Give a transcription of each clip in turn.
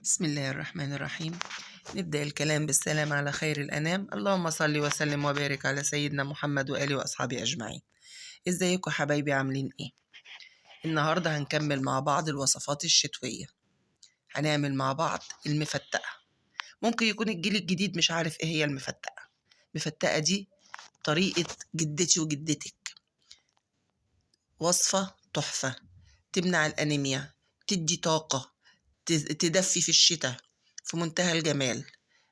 بسم الله الرحمن الرحيم. نبدأ الكلام بالسلام على خير الأنام. اللهم صل وسلم وبارك على سيدنا محمد وآله وأصحابه أجمعين. ازيكم حبايبي، عاملين ايه؟ النهاردة هنكمل مع بعض الوصفات الشتوية. هنعمل مع بعض المفتقة. ممكن يكون الجيل الجديد مش عارف ايه هي المفتقة. المفتقة دي طريقة جدتي وجدتك، وصفة تحفة، تمنع الأنيميا، تدي طاقة، تدفي في الشتاء، في منتهى الجمال.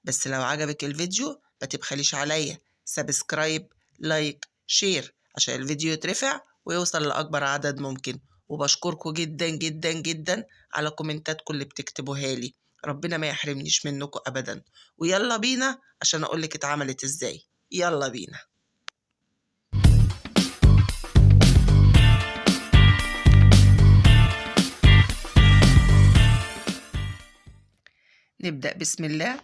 بس لو عجبك الفيديو ما تبخليش عليا subscribe، like، share، عشان الفيديو يترفع ويوصل لأكبر عدد ممكن. وبشكركم جدا جدا جدا على كومنتاتكم اللي بتكتبوها لي، ربنا ما يحرمنيش منكم أبدا. ويلا بينا عشان أقولك اتعملت ازاي. يلا بينا. نبدأ بسم الله.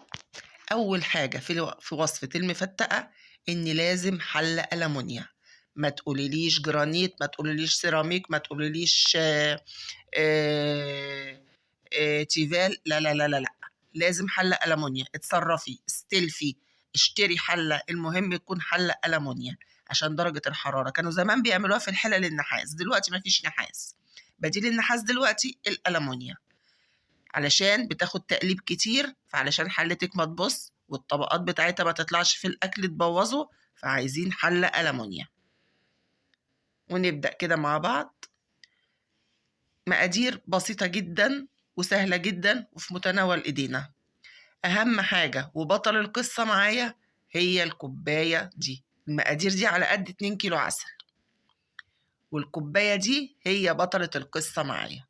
أول حاجة في وصفة المفتقة إن لازم حلة ألمونيا. ما تقوليليش جرانيت، ما تقوليليش سيراميك، ما تقوليليش تيفال، لا لا لا لا لا، لازم حلة ألمونيا. اتصرفي، استلفي، اشتري حلة، المهم يكون حلة ألمونيا عشان درجة الحرارة. كانوا زمان بيعملوها في الحلل النحاس، دلوقتي ما فيش نحاس، بديل النحاس دلوقتي الألمونيا، علشان بتاخد تقليب كتير، فعلشان حلتك ما تبص والطبقات بتاعتها ما تطلعش في الأكل تبوظه، فعايزين حلة ألمونيا. ونبدأ كده مع بعض. مقادير بسيطة جدا وسهلة جدا وفي متناول إيدينا. أهم حاجة وبطل القصة معايا هي الكوباية دي. المقادير دي على قد 2 كيلو عسل، والكوباية دي هي بطلة القصة معايا.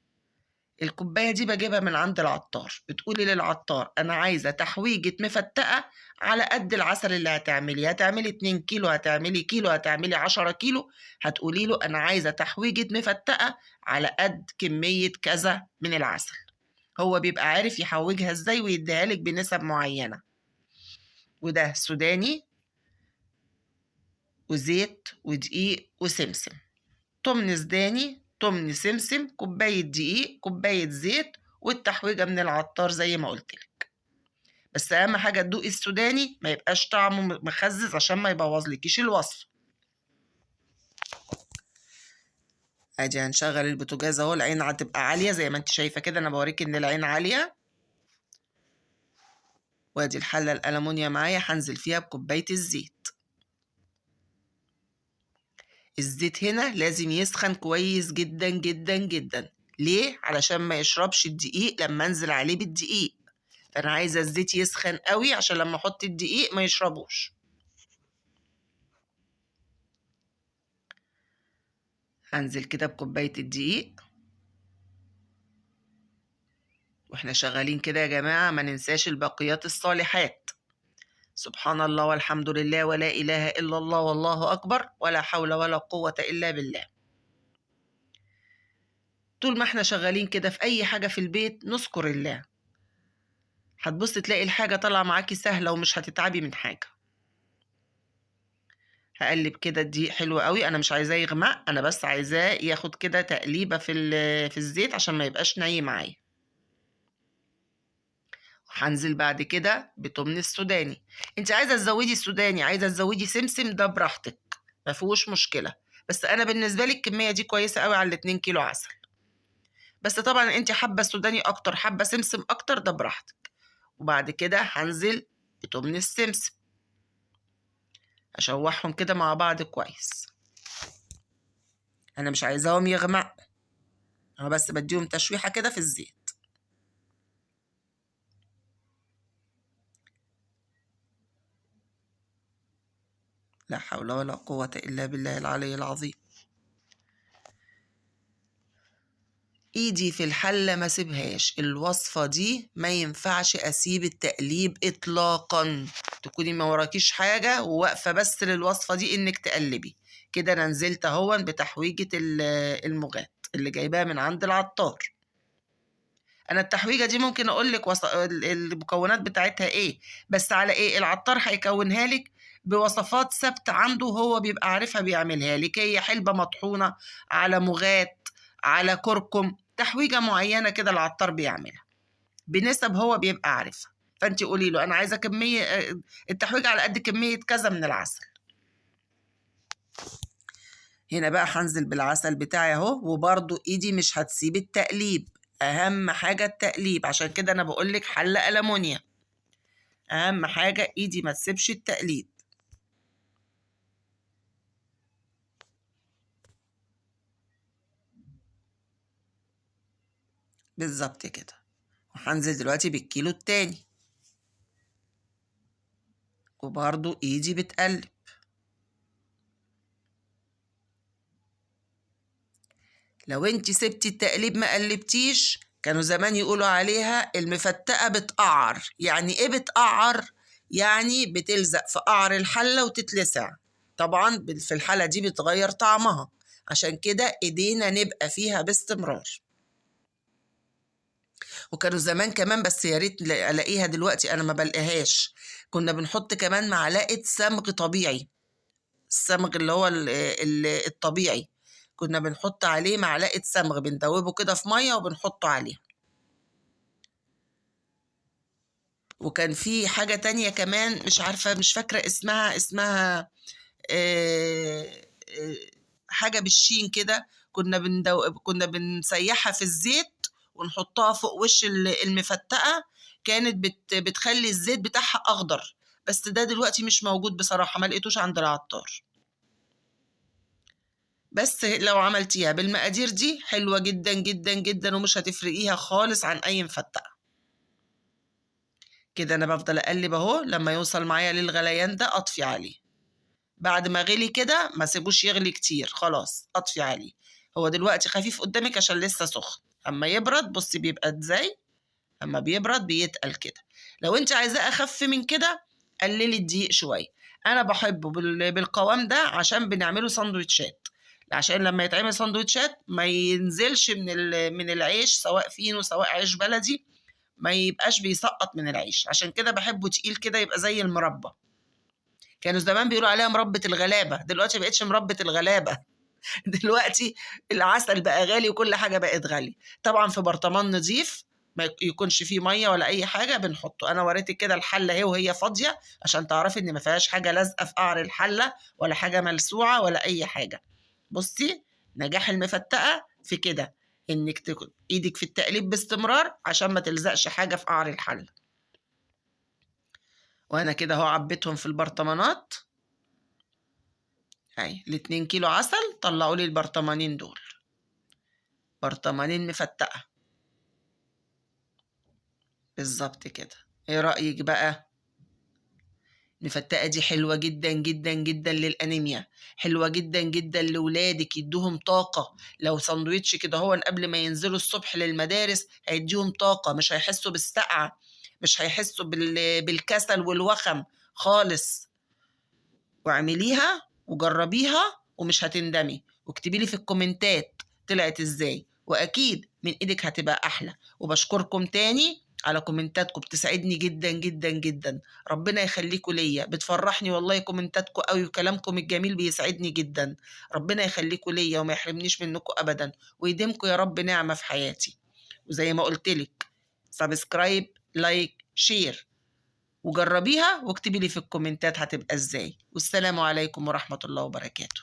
الكوباية دي بجيبها من عند العطار. بتقولي للعطار أنا عايزة تحويجة مفتقة على قد العسل اللي هتعملي. هتعملي 2 كيلو، هتعملي كيلو، هتعملي 10 كيلو، هتقولي له أنا عايزة تحويجة مفتقة على قد كمية كذا من العسل. هو بيبقى عارف يحوجها ازاي ويديها لك بنسب معينة. وده سوداني وزيت ودقيق وسمسم، تمن سوداني، تمن سمسم، كوباية دقيق، كوباية زيت، والتحويجة من العطار زي ما قلتلك. بس أهم حاجة تدوقي السوداني ما يبقاش طعمه مخزز عشان ما يبوظلكيش الوصفة. ادي هنشغل البوتاجاز اهو. العين هتبقى عالية زي ما انت شايفة كده، انا بوريك ان العين عالية. وادي الحلة الألمونيا معايا، هنزل فيها بكوباية الزيت. الزيت هنا لازم يسخن كويس جدا جدا جدا. ليه؟ علشان ما يشربش الدقيق لما انزل عليه بالدقيق. فانا عايزه الزيت يسخن قوي عشان لما احط الدقيق ما يشربوش. هنزل كده بكوبايه الدقيق. واحنا شغالين كده يا جماعه ما ننساش الباقيات الصالحات. سبحان الله والحمد لله ولا إله إلا الله والله أكبر ولا حول ولا قوة إلا بالله. طول ما احنا شغالين كده في أي حاجة في البيت نذكر الله. هتبص تلاقي الحاجة طالعة معاكي سهلة ومش هتتعبي من حاجة. هقلب كده الدقيق حلو قوي. أنا مش عايزاه يغمق، أنا بس عايزاه ياخد كده تقليبة في الزيت عشان ما يبقاش ني معايا. هنزل بعد كده بتمن السوداني. انت عايزه تزودي السوداني، عايزه تزودي سمسم، ده براحتك، ما فيهوش مشكله. بس انا بالنسبه لي الكميه دي كويسه قوي على 2 كيلو عسل. بس طبعا انت حابه السوداني اكتر، حابه سمسم اكتر، ده براحتك. وبعد كده هنزل بتمن السمسم، اشوحهم كده مع بعض كويس. انا مش عايزاهم يغمقوا، انا بس بديهم تشويحه كده في الزيت. لا حول ولا قوة إلا بالله العلي العظيم. ايدي في الحلة ما سيبهاش. الوصفة دي ما ينفعش اسيب التقليب اطلاقا، تكوني ما وراكيش حاجة وواقفة بس للوصفة دي انك تقلبي كده. انا نزلت اهون بتحويجة المغات اللي جايباها من عند العطار. انا التحويجة دي ممكن اقولك المكونات بتاعتها ايه، بس على ايه العطار هيكونها لك بوصفات ثابتة عنده هو بيبقى عارفها بيعملها لك. هي حلبة مطحونة على مغات على كركم، تحويجة معينة كده العطار بيعملها. بنسب هو بيبقى عارفها. فانت قولي له انا عايزه كمية التحويجه على قد كمية كذا من العسل. هنا بقى هنزل بالعسل بتاعي اهو، وبرده ايدي مش هتسيب التقليب، اهم حاجة التقليب، عشان كده انا بقولك حله ألمونيا، اهم حاجة ايدي ما تسيبش التقليب. بالظبط كده. وهنزل دلوقتي بالكيلو التاني، وبرضو ايدي بتقلب. لو انت سبتي التقليب ما قلبتيش، كانوا زمان يقولوا عليها المفتقة بتقعر. يعني ايه بتقعر؟ يعني بتلزق في قعر الحلة وتتلسع. طبعا في الحالة دي بتغير طعمها، عشان كده ايدينا نبقى فيها باستمرار. وكانوا زمان كمان، بس يا ريت الاقيها دلوقتي انا ما بلاقيهاش، كنا بنحط كمان معلقة صمغ طبيعي، الصمغ اللي هو الطبيعي، كنا بنحط عليه معلقة صمغ، بندوبه كده في مية وبنحطه عليه. وكان في حاجة تانية كمان مش عارفة، مش فاكرة اسمها، اسمها حاجة بالشين كده، كنا بنسيحها في الزيت ونحطها فوق وش المفتقة، كانت بتخلي الزيت بتاعها أخضر، بس ده دلوقتي مش موجود بصراحة، ما لقيتوش عند العطار. بس لو عملتيها بالمقادير دي حلوة جدا جدا جدا، ومش هتفرقيها خالص عن أي مفتقة. كده أنا بفضل أقلب أهو، لما يوصل معايا للغليان ده أطفي عليه. بعد ما غلي كده ما سيبوش يغلي كتير، خلاص أطفي عليه. هو دلوقتي خفيف قدامك عشان لسه سخن، أما يبرد بصي بيبقى إزاي، أما بيبرد بيتقل كده. لو أنت عايزاه أخف من كده قللي الدقيق شوية، أنا بحبه بالقوام ده عشان بنعمله سندوتشات، عشان لما يتعمل سندوتشات ما ينزلش من العيش، سواء فينو سواء عيش بلدي، ما يبقاش بيسقط من العيش، عشان كده بحبه تقيل كده يبقى زي المربى. كانوا زمان بيقولوا عليها مربى الغلابة، دلوقتي ما بقتش مربى الغلابة. دلوقتي العسل بقى غالي وكل حاجة بقت غالية. طبعا في برطمان نظيف ما يكونش فيه مية ولا أي حاجة بنحطه. أنا وريتك كده الحلة أهي وهي فاضية عشان تعرفي إن ما فيهاش حاجة لازقة في قعر الحلة ولا حاجة ملسوعة ولا أي حاجة. بصي نجاح المفتقة في كده، إنك إيدك في التقليب باستمرار عشان ما تلزقش حاجة في قعر الحلة. وأنا كده أهو عبيتهم في البرطمانات، أهي الاتنين كيلو عسل طلعوا لي البرطمانين دول، برطمانين مفتقة بالظبط كده. ايه رأيك بقى؟ المفتقة دي حلوة جدا جدا جدا للأنيميا، حلوة جدا جدا لولادك، يدوهم طاقة. لو سندوتش كده هو قبل ما ينزلوا الصبح للمدارس هيديهم طاقة، مش هيحسوا بالسقعة، مش هيحسوا بالكسل والوخم خالص. واعمليها وجربيها ومش هتندمي، واكتبي لي في الكومنتات طلعت ازاي، واكيد من ايدك هتبقى احلى. وبشكركم تاني على كومنتاتكم، بتسعدني جدا جدا جدا، ربنا يخليكم ليا، بتفرحني والله كومنتاتكم قوي وكلامكم الجميل بيسعدني جدا. ربنا يخليكم ليا وما يحرمنيش منكم ابدا، ويديمكم يا رب نعمة في حياتي. وزي ما قلتلك subscribe، like، share، وجربيها واكتبي لي في الكومنتات هتبقى ازاي. والسلام عليكم ورحمة الله وبركاته.